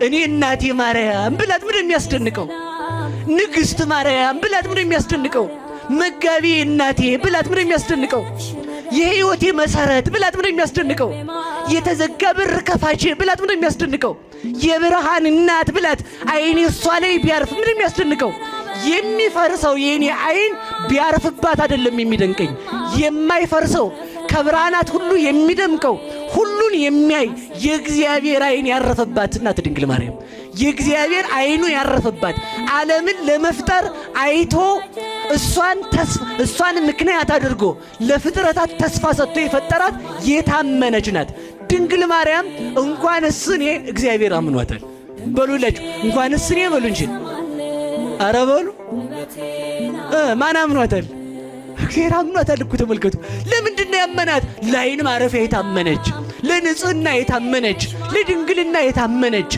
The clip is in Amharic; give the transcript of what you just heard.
እኔ እናቴ ማርያም ብላት ምን የሚያስደንቀው? ንግሥት ማርያም ብላት ምን የሚያስደንቀው? መጋቢ እናቴ ብላት ምን የሚያስደንቀው? የሕይወቴ መሰረት ብላት ምን የሚያስደንቀው? የተዘጋ በር ከፋቼ ብላት ምን የሚያስደንቀው? የብርሃን እናት ብላት ዓይኔ እሷ ላይ ቢያርፍ ምን የሚያስደንቀው? የሚፈርሰው የኔ ዓይን ቢያርፍባት አይደለም የሚደንቀኝ፣ የማይፈርሰው ከብርሃናት ሁሉ የሚደምቀው ሁሉን የሚያይ የእግዚአብሔር ዓይን ያረፈባት እናት ድንግል ማርያም፣ የእግዚአብሔር ዓይኑ ያረፈባት፣ ዓለምን ለመፍጠር አይቶ እሷን ምክንያት አድርጎ ለፍጥረታት ተስፋ ሰጥቶ የፈጠራት የታመነች ናት ድንግል ማርያም። እንኳንስ እኔ እግዚአብሔር አምኗታል። በሉላችሁ፣ እንኳንስ እኔ በሉ እንጂ፣ ኧረ በሉ፣ ማን አምኗታል? እግዚአብሔር አምኗታል እኮ፣ ተመልከቱ። ለምንድን ነው ያመናት? ለዓይን ማረፊያ የታመነች፣ ለንጽህና የታመነች፣ ለድንግልና የታመነች፣